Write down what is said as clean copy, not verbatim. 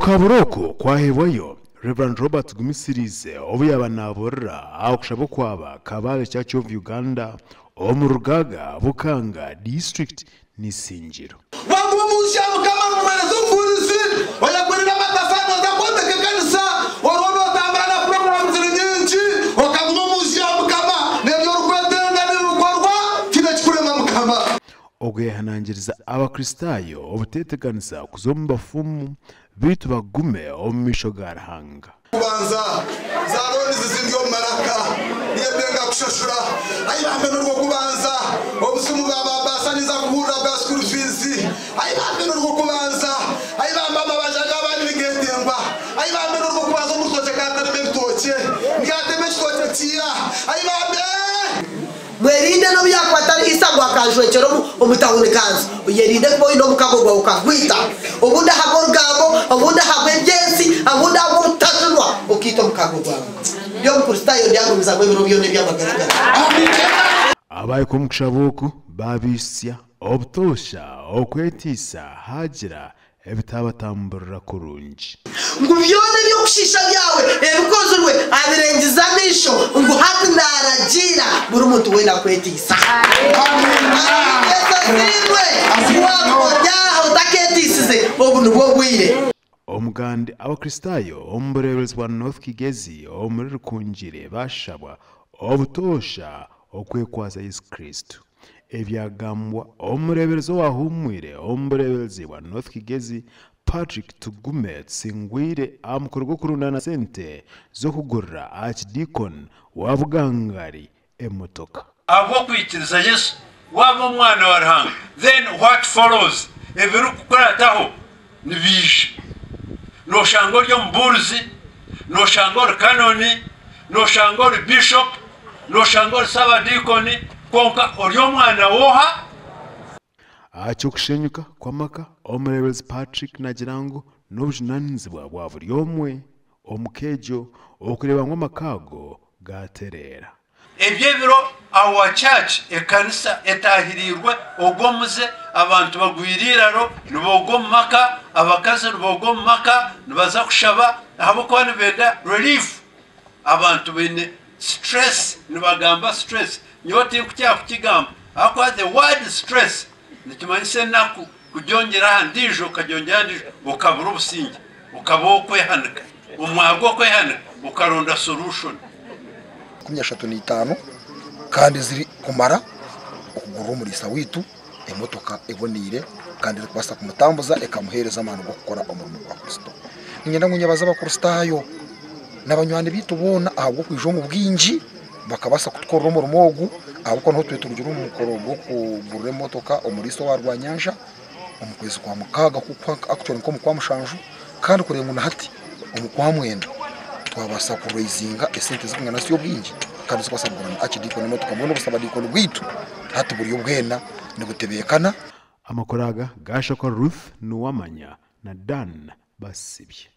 Okuhabura oku kwahebwayo Rev. Robert Gumisiriize obu yaaba naaburira aha kushaba okwaba Kabale Church of Uganda omu Rugaaga, Bukanga District n'Isingiro. Waguma omu nsi ya Mukama n'omuheereza omubuurizi oyegurire amatafaari nooza kwombeka ekanisa oriho nootambura na puroguraamu ziri nyingi okaguma omu nsi ya Mukama n'ebi orikwetenga nibikorwa tihaine ekikurema Mukama. Okwehanangiriza Abakristaayo obuteeteganisa kuza omu bafumu beitu bagume omu maisho ga Ruhanga. Kubanza, za looni zizindi omu maraka niyetenga kushashura. Ai bambe n'orw'okubanza, obusimu bwa ba baasa ninza kuhurira bwa school fees. Ai bambe n'orw'okubanza, ai bambe amabanja g'abaana nigetengwa. Ai bambe n'orw'okubanza omu rutookye katarema ebitookye, ndyatema ekitookye kiira. Ai bambe! Mwerinde n'obu yaakuba atari Isa ngu akanjwekyera omu tauni kanzu. Oyerinde kuba oine omukago gwawe okagwita, obundi ahabw'orugambo, obundi ahabw'eby'ensi, obundi ahabw'obutajunwa, okaita omukago gwawe. Ndi Omukristaayo ndyagumizamu ebiro byona eby'amagara gangye. Abaahika omu kushaba oku baabaitsya obutoosha okwetiisa haagira ebitaabatamburira kurungi. Ngu byona eby'okushiisha byawe ebikozirwe abirengize amaisho, ngu hati naaragiira buri muntu weena kweteisa. Yesu asiimwe! Ku waakuba ori aha otakeeteisize, obu nibwo bwire. Omugandi Abakristaayo omu bureeberezi bwa North Kigezi omuri Rukungiri baashabwa obutoosha okwekwatsa Yesu Kristo. Ebyagambwa omureeberezi owahuumwire omu bureeberezi bwa North Kigezi, Patrick Tugume Tusingwire aha mukoro gw'okurundaana sente z'okugurira Archdeacon wa Bugangari emotoka. Ahabw'okwikiriza Yesu, waaba omwana wa Ruhanga, then what follows, ebirikukurataho nibiija. Noshanga ori omubuurizi, noshanga ori kanoni, noshanga ori bishop, noshanga ori sabadiikoni, kwonka ori omwana w'oha? Aha ky'okushenyuka kw'amaka, Omureeberezi Patrick naagira ngu n'obujunaanizibwa bwa buri omwe omu ka egyo okureeba ngu amaka ago gaatereera. Eby'ebiro our church, ekanisa, etahiriirwe ogwo omuze, abantu bagwire eiraro nibooga omu maka, abakazi nibooga omu maka nibaza kushaba ahabw'okuba nibenda relief. Abantu baine stress, nibagamba stress, nyowe tinkukira kukigamba ahabw'okuba the word stress nikimanyisa enaku kugyongyera aha ndiijo okagyongyera aha ndiijo okabura obusingye, okaba ow'okwehanika, omu mwanya gw'okwehanika okaronda solution. 35 kandi zirikumara okugurira omuriisa waitu emotoka eboneire kandi erikubaasa kumutambuza ekamuheereza amaani g'okukora omurimo gwa Kristo. Niinyenda ngu nyebaze Abakristaayo na banywani baitu boona ahabw'okwija omu bwingi bakabaasa kutukorera omurimo ogu ahabw'okuba niho turiyo turugire omu mukoro gw'okugurira emotoka omuriisa owa Rwanyanja omu kwezi kwa mukaaga actually nk'omu kwa mushanju kandi kureeba ngu na hati omu kwa mwenda twabaasa kureizinga esente zirikwingana zityo obwingi kandi zirikubaasa kugura na Archdeacon emotoka mbwenu obusabadiikoni bwaitu hati buri bwena nibutebeekana. Amakuru aga gaashakwa Ruth Nuwamanya na Dan Basibye.